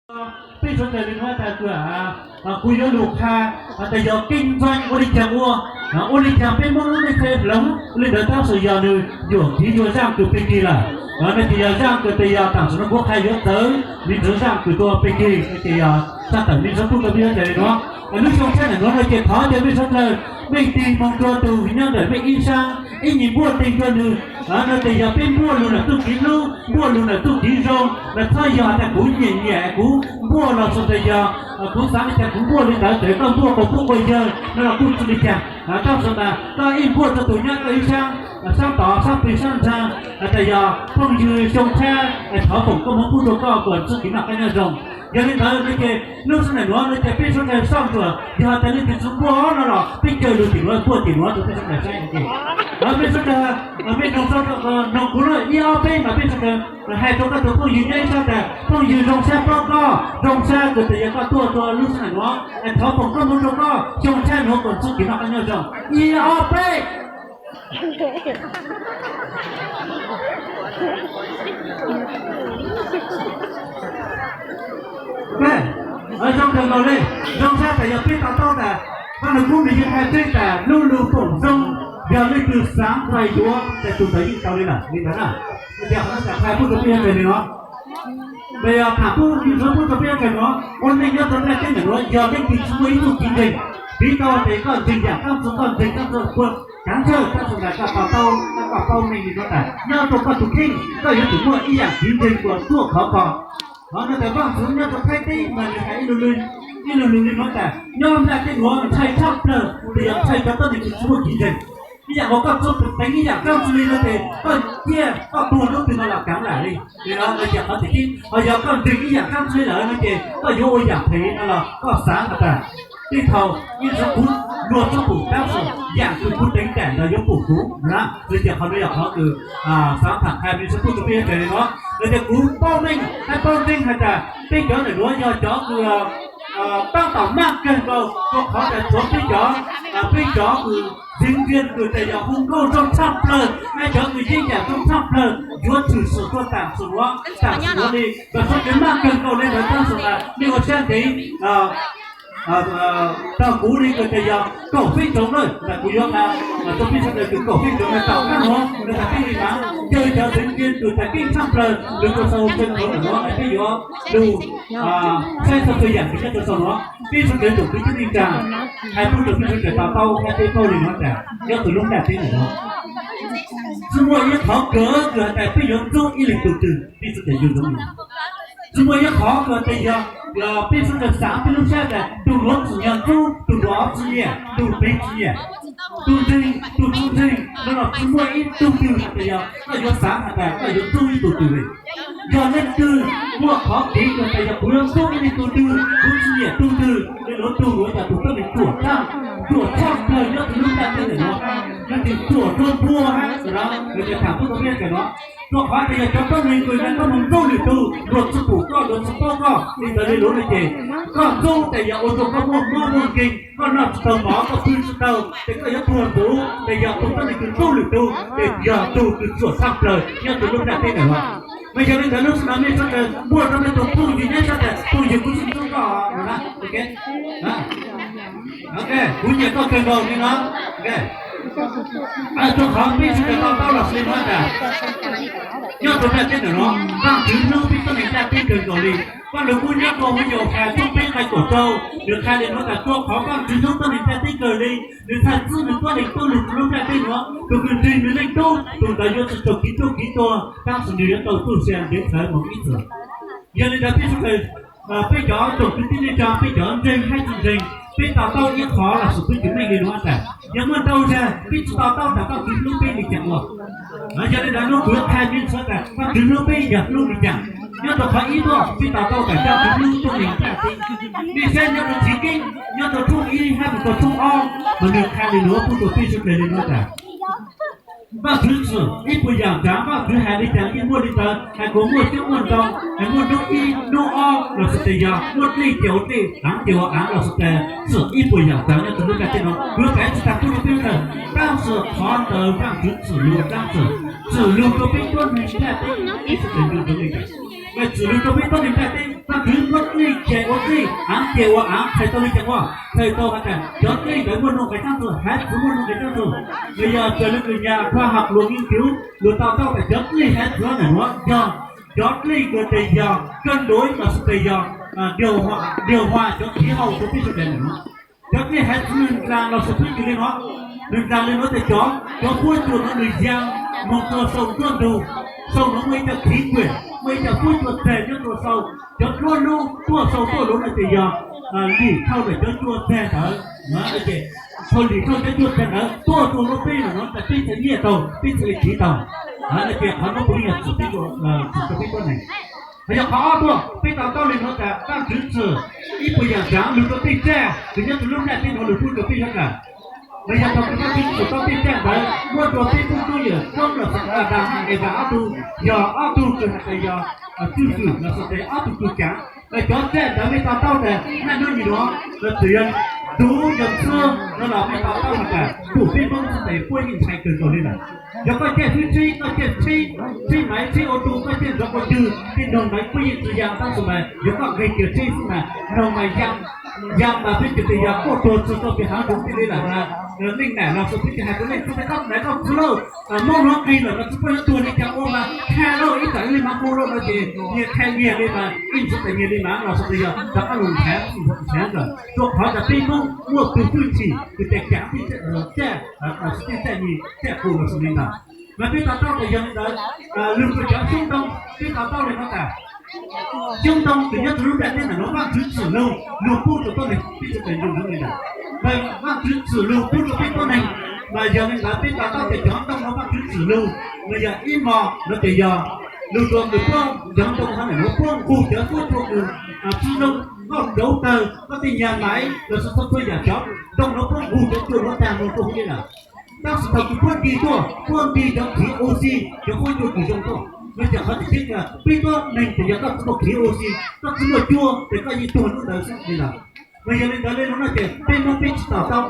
Peb suav dlawg li nuav tas kuv yuav lug qha tas yog keej ntxaij ua li caag ua, ua li caag peb Moob lub neej txhaj hloov li ntawd tab sis yog nwg yuam kev yuav zaaj kws peg kig lawm. No ces yog zaaj kws tas yog taam sim nuav kuv qha yuav txawv me ntsis zaaj kws tuaj peg kig no ces yog sab tawm mej suav puj rua peb suav dlawg li nuav. Lub xyoo tshab nuav no ces thov caw mej suav dlawg mej tig moog rua tug nyob ntawm mej ib saab ib nyuas npuaj teg rua nwg. No ces yog peb npuaj lug ntawm txuj kev hlub, npuaj lug ntawm txuj kev zoo, no txhob yog tas kuv nyiam nyiam kuv npuaj los sis tas yog kuv xaav li cas kuv npuaj li ntawd, ces koj npuaj quas puj quas yawg no los kuj tsi li cas. Tab sis mas koj ib npuaj rua tug nyob koj ib saab, saab tod saab plig saab nraag, tas yog phooj ywg xyoo tshab, thov foom koob hmoov pub rua koj kuas txuj kev noj qab nyob zoo. Yog li ntawd no ces lub sab nam nuav no ces peb suav dlawg soj ntsuam, yog tas leej twg tsi npuaj no los peb caw lug tim nuav, npuaj tim nuav rua peb suav dlawg saib no ces. Peb suav dlawg, mej noog, noog kuv ib ob peb mas peb suav dlawg hais rua koj tug phooj ywg nyob ib sab tas phooj ywg zoo sab paub koj, zoo sab kws tas yog koj tuaj rua lub sab nam nuav, thov foom koob hmoov rua koj xyoo tshab nuav kuas txuj kev noj qab nyob zoo. Ib ob peb. Zoo kawg nkaus li, zoo sab tas yog peb to taub tas Vaj Lug Kub nws yeej hais tseeb tas lub lug foom zoo, yog leej twg xaav txais yuav tas tug ntawd yeej tau li lawm li ntawd na. Ces qhov no tas qha pub rua peb suav dlawg li nuav. Mas yog tham pub, peb suav pub rua peb suav dlawg nuav, ua neej nyob rua ntiaj teb nuav yog leej twg tsi muaj ib txuj kev ntseeg, piv tau tas koj ntseeg yaam kaab ntxhw, koj ntseeg kaab ntxhw puag kaav tshawj, tab sis tas koj to taub, koj paub neej li nuav tas nyob rua koj tug kheej koj yuav tsum muaj ib yaam kev ntseeg uas tuaj khov kho. Qhov no tas Vaajtswv nyob rua Thaib teb mas nws hais ib lu lug li nuav tas nyob nplaj teb nuav ntshai tshaj plawg tas yog ntshai cov tuab neeg kws tsi muaj kev ntseeg. Ib yaam uas koj txuj teev ib yaam kaab ntxhw li no ces koj ciaj koj tuag lub twg no los kaav lam li. Li no ces qhov thib ib, ho yog koj ntseeg ib yaam kaab ntxhw li lawm no ces koj yuav ua yaam phem no los koj xaav has tas tej thaum ib txhia kuv luag txuj pum tab sis yaam kws kuv teev daim ntawd yuav pum kuv na. Ces qhov no yog qhov kws xaav tham qha mej suav puj rua peb suav dlawg li nuav. Yog tias kuv paub meej hab paub ntseeg has tas peb cov nam nuav yog cov kws tab tom maj kawg nkaus rua qhov tas tshuav peb cov, peb cov kws txwv ntiag kws tas yog hu nkauj zoo tshaj plawg, hab cov kws yeeb yam zoo tshaj plawg yuav tshwm sim rua taam sim nuav, taam sim nuav li. Kws suav dlawg maj kawg nkaus li ntawd tab sis tas mej ua sab ntev tau kuv li kws tas yog kaum feeb tsoov na, tas kuv yuav qha rua peb suav dlawg kws kaum feeb tsoov na, tau qab nuav nws tas peb li mas caw cov txwv ntiag kws tas keej tshaj plawg lug rua sau txwv nuav, peb yuav lug saib txhua txhua yaam kws nyob rua sau nuav. Peb suav dlawg tsoom kwv tij neej tsaa, hais pub rua peb suav dlawg to taub hab peb paub li nuav tas nyob rua lub nplaj teb nuav tsi muaj ib qhov kawg kws has tas peb yuav ntxub ib leej tug twg, peb suav dlawg zoo zoo. Tsi muaj ib qhov kws tas yog peb suav dlawg xaav peb lub sab tas tug nuav tsim nyog ntxub tug nuav tsi nyiam, tug pem tsi nyiam, tug ntseeg tug tsi ntseeg no los tsi muaj ib tug twg has tas yog koj yuav xaav has tas koj yuav ntxub ib tug twg li. Yog leej twg muaj qhov kev kws tas yog kuv yuav ntxub ib leej tug twg, kuv tsi nyiam tug twg, leej nuav tug nuav yog tug tuab neeg ruam tshaj, ruam tshaj plawg nyob rua lub nplaj teb nuav, nyob rua ruam dua npua hab no, nws tas tham pub rua peb kawg nuav. Rua qhov tas yog cov tuab neeg kws nrog koj moog ntxub lwm tug, luag tsi pum koj, luag tsi paub koj li ntawd li lawm no ces koj ntxub tas yog ua rua koj muaj mob muaj nkeeg, koj noj tsi tau mov, koj pw tsi tau, ces koj yuav tuag ntxuv. Ces yog tug tuab neeg kws ntxub lwm tug ces yog tug kws ruam tshaj plawg nyob rua lub nplaj teb nuav. Mas yog li ntawd lub sij hawm no mej suav dlawg npuaj rua mej tug phooj ywg nyob sab tas phooj ywg kuv tsi ntxub koj no na. Kuv nyiam koj kawg nkaus li no. Rua qhov peb suav dlawg to taub los sis li nuav tas nyob rua nplaj teb nuav, Vaajtswv hlub peb tuab neeg nplaj teb kawg nkaus li. Vaaj Lug Kub nyob rua huv Yauhas tshooj peb nqai kaum rau, nws qha li nuav tas rua qhov Vaajtswv hlub tuab neeg nplaj teb kawg li, nws txhaj txib nws tuab neeg tuaj lug rua lub nplaj teb nuav, tug kws ntseeg nws Leej Tub, tug ntawd yuav tsi raug kev tuag kev tuag, tab sis nws yuav tau txuj sia ntev dhawv moog ib txhis. Yog li ntawd peb suav dlawg, peb cov tsoom kwv tij neej tsaa, peb cov ntseeg hab tsi ntseeg, peb to taub ib qhov los sis peb tug meej li nuav tas, yog muaj ntau zag peb tsi to taub tas Vaajtswv hlub peb li caag ua. Yog li ntawd nuav kuv yuav qha mej suav tas Vaajtswv hlub peb yog hlub li caag. Nyob rua qhov ib tuaj peb to taub tas Vaajtswv hlub tuab neeg nplaj teb. Mej saib nyob rua Chiv Keeb, nyob rua tshooj ib hab mus rua tshooj ob, mas nws qha li nuav pub rua peb suav dlawg li nuav tas Vaajtswv txwm ib puas yaam ntawv, Vaajtswv has li caag yeej muaj li ntawd, has kuas muaj coob muaj ntoo, has muaj nub ib nub ob los sis tas yog muaj dlej ces ua dlej, aav ces ua aav los sis tas txwm ib puas yaam ntawv nyob rua lub nplaj teb nuav. Kuv yuav piav tsi taag pub rua peb ntawd, tab sis qhov ntawd Vaajtswv txwm lug ua dlaab tsi, txwm lug rua peb tuab neeg nplaj teb, peb suav dlawg zoo zoo li ntawd. Mas txwm lug rua peb tuab neeg nplaj teb, Vaajtswv muab Ces ua av qhia tau li cas ua, qhia tau hais tias cov dlej ntawd muaj nuj nqis tag nrho, hav txwv muaj nuj nqis tag nrho. Nws yog raws li kws nyag khoa học luag nghiên cứu, luag to taub tias cov dlej hav txwv ntawm nuav yog cov dlej kws tes yog cân đối los sis tes yog điều hòa cov khí hậu rau peb sawv daws ntawm nuav. Cov dlej hav txwv nws nraag los sis peb cov li no, nws nraag li no tes cov, cov huab cua no nws yaa moog rua sau nruab ntug. Sau no muaj ib co thib kuam, muaj ib co huab cua txag nyob rua sau. Cov duab lub tuaj sau tuaj lub no ces yog lim thauj ntawm cov cua txag ntawd. Thaum lim thauj cov cua txag ntawd tuaj rua lub peb no tas peb txhaj nyiaj tau, peb txhaj li tiv tau. No ces qhov no puav leej yog txim peb, txim rau peb tuab neeg. Hos yog qhov ob tuaj, peb to taub li no tas Vaajtswv txim ib puas yaam tsaav lug rua tej tsaj kws nyob rua lub nplaj teb no lug pub rua peb sawv daws. Los yog thaum kws Vaajtswv txim tau tej tsaj ntawd muab rua peb tug tub yawm Koob los sis Adas hab Evas ob tug, yog ob tug kws has tas yog tswj hwm los sis tes ob tug kws caav. Los cov tsaj ntawd mej to taub tas naj nub nyim nuav los txawm yog ntuv yog ntxhw no los mej to taub has tas tug peb Moob txhaj tes puab yeej ntshai kawg nkaus li lawm. Yog koj caij fwb tsheb, koj caij tsheb, tsheb maiv, tsheb auto, koj caij ntxov koj cwg tej noog ntawd puab yeej tsi yaa tab sis mas yog koj nqeg kiag tsheb xwb mas noog mas yaa, yaa mas peb cov tes yog kuaj tuag tsi tau pem haav zoov thiaj li lawm na. Neej nam los sis peb cov hais rua nej txhua tes koj nam koj txwv lauj, Moob nuav nqeg lawm mas tsi paub yuav tuag li cas ua mas qha lauj, ib tsam li mas hu lauj no ces nyias qha nyias li mas ib ntsis tas nyias li mas los sis tes yog rov qab lug nrhav, nrhav ntawm rua qhov tas peb Moob muaj tug hwj chim kws tes caav tej tsaj, tsaj nyi tsaj qus los sis li ntawd. Mas peb to taub tas yog li ntawd, lug rua cov xyoob ntoo peb to taub li no tas xyoob ntoo kws nyob rua lub nplaj teb ntawm nuav Vaajtswv txim lug, lug pub rua tuab neeg peb sawv daws nyoog zoo li ntawd. Mas Vaajtswv txim lug pub rua peb tuab neeg, mas yog li ntawd peb to taub tas cov ntoo nuav Vaajtswv txim lug, mas yog ib mos no ces yog lug rua kws puab cov ntoo hov ntawm nuav puab nqug cov tuab rua kws tsi zoo, nkauj rauv tawg, koj tej nyag maiv los sis txhua txhua yaam cov ntoo nuav puab nqug cov cua nuav tag moog rua huv li lawm. Tab sis thaum kws puab nti tuaj, puab nti cov khiv oxy, cov huab cua kws zoo tuaj, no ces qhov tseem ceeb tas peb tuab neeg tes yog koj tsi muaj khiv oxy, koj tsi muaj cua tes koj yeej tuag nub ntawd xwb li lawm. Mas yog li ntawd le nuav no ces peb Moob peb tsi to taub.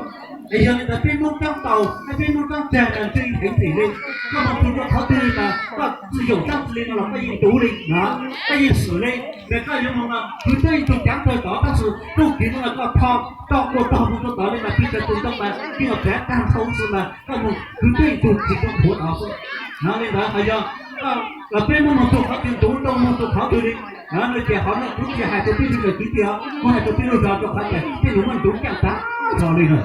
Es yog li ntawd peb Moob caab tau, peb Moob caab tag mas ntshe heev heev li. Koj moog txug rua qhov twg mas koj tsi yaum tsaab tsi li no los koj yeej ntuv li, koj yeej swm li. Tes koj yuav moog khwv tub ib tug caav tawg tod tab sis tub kiv no mas koj tho toj ua tog moog rua tod li mas tug tawg tug ntoo mas yeej ua tsav tag nrho xwb mas koj moog khwv tub ib tug tsi zoo thuav tod xwb. No li ntawd hos yog los peb Moob moog txug qhov twg ntuv ntoo moog txug qhov twg li, no ces hov no kuv tsi hais rua peb sawv daws kwv tij, kuv hais rua peb lub zog rua qhov tas peb lug muab ntuv caaj tag nrho li na.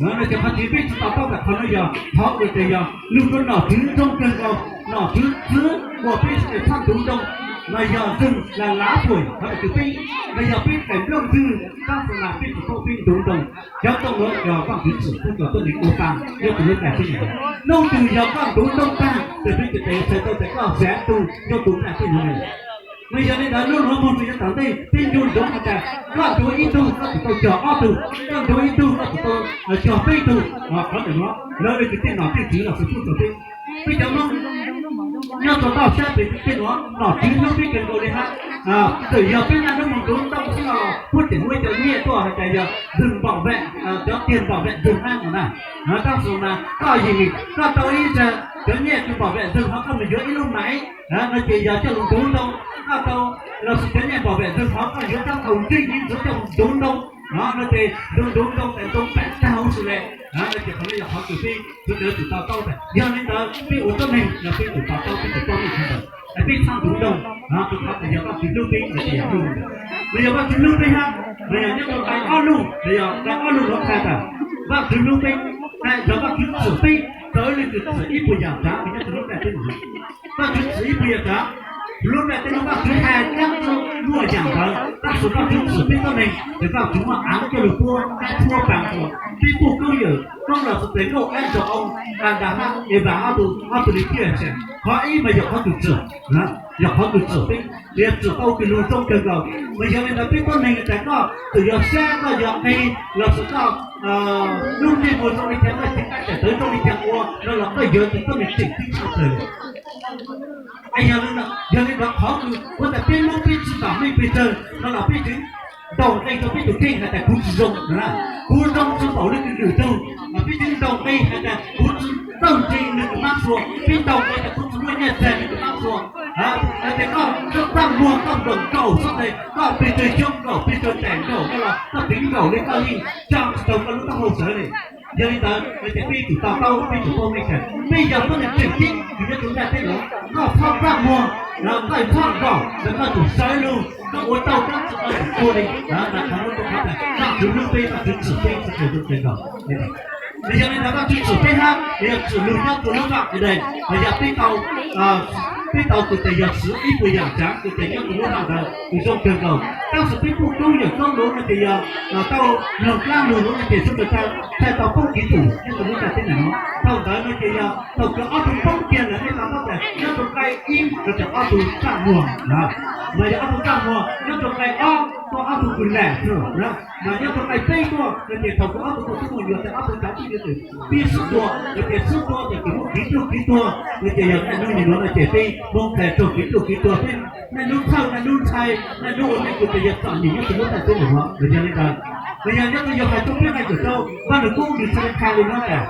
No ces qhov tseeb peb tsi to taub tas qhov no yog qhov uas tes yog lug rua nom tswv zoo kawg nkaus, nom tswv txwv ua peb sawv daws txhob ntuv ntoo, mas yog zeeg la lav thuam qhov ntawd kws peb, mas yog peb daim nplooj ntwg tab sis mas peb tsi paub peb ntuv ntoo. Cov ntoo nuav yog Vaajtswv txim pub rua tuab neeg ua tag nyob rua lub nplaj teb no. Nub twg yog koj ntuv ntoo tag tes peb cov tes txhais tau tas koj xaav tug nyob rua nplaj teb no. Mas yog li ntawd lub nuav moog rua yav tom ntej peb ncu ntsoov has tas koj ntuv ib tug koj tsum tau cog ob tug, koj ntuv ib tug koj tsum tau cog peb tug. Qhov ntawm nuav lawv le kws tej nom tej tswv los xav pub rua peb. Peb cov Moob nyob rua toj sab pem tej nuav nom tswv hlub peb kawg nkaus li hab. Txawm yog peb naj nub moog ntuv ntoo xwb no los puab tseem muab cov nyiaj tuaj has tas yog dừng bảo vệ, cov tiền bảo vệ dừng hab no na. Tab sis mas koj yim koj tau ib zag cov nyiaj kws bảo vệ dừng ho koj mus yuav ib lub maiv no ces yog coj lug ntuv ntoo, koj tau los sis cov nyiaj bảo vệ dừng ho koj yuav rab thaum ntsej nyiv ntxuav coj lug ntuv ntoo no ces ntuv ntoo tas ntoo pam tag huv si le. No ces qhov no yog qhov kws peb sawv daws tsum to taub tas yog li ntawd peb ua tuab neeg no peb tsum to taub peb tsum paub li ntawd. Peb txhob ntuv ntoo, rua qhov tas yog Vaajtswv hlub peb no ces yog hlub li ntawd. Mas yog Vaajtswv hlub peb hab, mas yog nyob rua nqai ob lug, mas yog nqai ob lug nuav qha tas Vaajtswv hlub peb, yog Vaajtswv txim peb raws le kws txim ib puas yaam tsaav kws nyob rua lub nplaj teb no. Vaajtswv txim ib puas yaam tsaav, lub nplaj teb no Vaajtswv has caab muaj yaam ntawd tab sis Vaajtswv txim peb tuab neeg ces Vaajtswv muab aav coj lug puab hab tshuab paa rua peb tug tub yawm Koob los sis tes nkauj Aab Nraug Oo, Adas hab Evas ob tug, ob tug li thiaj tseem. Qhov ib mas yog qhov kws txim, yog qhov kws txim peb, yog txim tau kws lug zoo kawg nkaus. Mas yog li ntawd peb tuab neeg tas koj txawm yog sab koj yog qe los sis koj lub ntsej muag zoo li cas koj cev qab cawm tawv zoo li cas ua no los koj yog tus tuab neeg tseem ceeb tshaj plawg li. Yog li ntawd qhov kws ua tas peb Moob peb tsi paam meej pes tsawg no los peb tseem ntaus nqe rua peb tus kheej has tas kuv tsi zoo, kuv zoo tsi npaum le kws lwm tug, mas peb tseem ntaus nqe has tas kuv tsi txawj ntse le kws mab sua, peb ntaus nqe tas kuv tsi muaj Nyiaj txag nws tus qab qhua, hais tias koj txaj muag, koj nkaum nkaus xwb tes koj plig tsawg xyoo nkaus, plig tsawg daim nkaus, koj los koj tiv nkaus li koj yeej tsa tsis tau koj lub taub hau sawv li. Yog li ntawd hais tias peb yuav tsum to taub, peb yuav tsum paub meej tias peb yog tuab neeg tseem ceeb nyob rau ntiaj teb no, koj txhob txaj muag, koj txhob nkaum, koj tsum sawv lug, koj ua tau kab tsi koj tsum ua li. Mas qhov nuav rau qhov tias Vajtswv hlub peb, Vajtswv txhim peb txhua tus zoo kawg nkaus. Mas yog li ntawd Vajtswv txhim peb hab, yog txhim lug nyob rau lub vaj ke dai, mas yog peb tau, peb tau kws tas yog swv ib puas yaam tsaav kws tas nyob rau lub vaj ntawd kws zoo kawg nkaus. Tab sis peb kuj tub yawm koob lug no ces yog tau lug dlaab lug lug no ces sub tas thaij tau poob kiv txum nyob rau lub ntiaj teb nuav. Thaum ntawd no ces yog thaum kws ob tug poob kiag lawm, nej to taub tas nyob rau nqai ib rau tas ob tug txaj muag, mas yog ob tug txaj muag nyob rau nqai ob tuaj ob tug kws lam xwb, mas nyob rau nqai peb tuaj no ces thaum kws ob tug tuaj tub muaj yuav tas ob tug cov twb yuav tsum pib sib tua, no ces sib tua ces kws muab kiv pluj kiv tuag no ces yog niaj hnub nim nuav no ces peb Hmoob tes raug kiv pluj kiv tuag, peb niaj hnub txhawj niaj hnub ntshai niaj hnub ua neej kws tas yog txom nyem nyob rau lub ntiaj teb nuav. Mas yog li ntawd, mas yog nyob rau Yauhas tshooj peb nqai kaum rau, Vaj Lug Kub nws txhaj le qha li no tas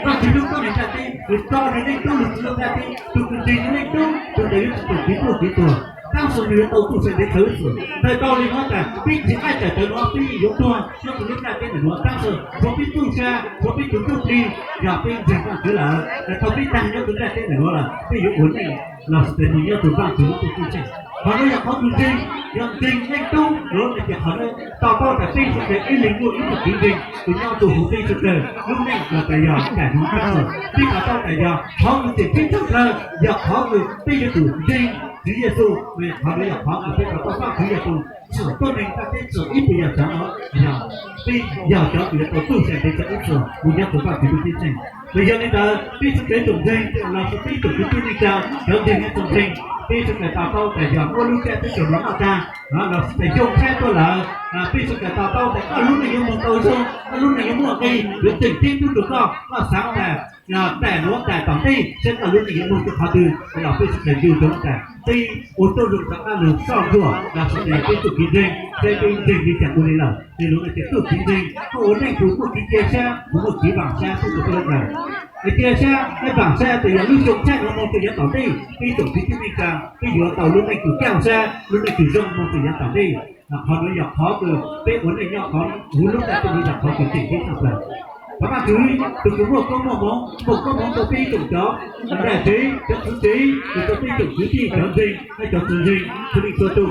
Vajtswv hlub tuab neeg ntiaj teb, nws tso nws Leej Tub lug rau lub ntiaj teb, tus kws ntseeg nws Leej Tub tus ntawd yuav tsum tau kiv pluj kiv tuag, tab sis nws yuav tau txuj sa ntev txawv xwm. Ntawm tau li no tas peb tsis qaij tawm tawv nuav peb yeej yuav tuag nyob rau lub ntiaj teb ntawm nuav, tab sis tshuav peb txuj sa, tshuav peb tus ntsuj plig, yog peb ntseeg Vajtswv lawm, thaum peb tag nyob rau ntiaj teb ntawm nuav lawm peb yuav ua neej los sis tas nyob rau Vajtswv lub tuj ceeb tsheej. Qhov nuav yog qhov kws ntseeg, yog ntseeg Leej Tub lawm no ces qhov nuav to taub tas peb sawv daws ib leeg muaj ib tug txiv ntseeg kws nyob rau hauv peb sawv daws lub neej los tas yog daim hmoov kab xwm. Peb to taub tas yog qhov kws tseem ceeb tshaj plaws yog qhov kws peb yuav tsum ntseeg Tswv Yexus, mas qhov nuav yog qhov kws peb to taub Vajtswv yog tus txhim tuab neeg ntiaj teb txhim ib puas yaam tsaav no, yog peb yog cov kws yuav tau txuj sa ntev txawv ib txhis mus nyob rau Vajtswv lub ceeb tsheej. Mas yog li ntawd peb sawv daws tsoom ntseeg los sis peb tsoom kwv tij neej tsa, cov ntseeg nyob tsoom ntseeg, peb sawv daws to taub tas yog muab lub ntiaj teb teb nuav noj tag los sis tas xyoo tshaib tuaj lawm, peb sawv daws to taub tas koj lub neej yuav moog tau zoo, koj lub neej yuav muaj nqi, yuav tseem ceeb tub rau koj, koj xaav tas daim nuav daim tom ntej saib koj lub neej yuav moog rau qhov twg, los peb sawv daws ncu ntsoov tas peb ua tuab zoo rov qaab lug soj ntsuam los sis tas yog peb txuj kev ntseeg, saib peb ntseeg li cas ua li lawm. Ces lug no ces txuj kev ntseeg koj ua neej kws muaj kev cia sab, kws muaj kev vaam sab tub rau koj lub neej. Cia sab, vaam sab tas yog lub xyoo tshaib nuav moog rau yav tom ntej, peb tsoom kwv tij neej tsa peb yuav tau lub neej kws kaaj sab, lub neej kws zoo moog rau yav tom ntej. Qhov nuav yog qhov kws peb ua neej nyob qhov huv lub ntiaj teb nuav yog qhov kws tseem ceeb tshaj plaws. Thov Vajtswv tus kws muaj koob muaj moov, muaj koob moov rau peb tsoom cov dab tsi, cov txwv tsev, rau peb tsoom kwv tij cov ntseeg, peb cov txwv ntseeg, txhua leej txhua tug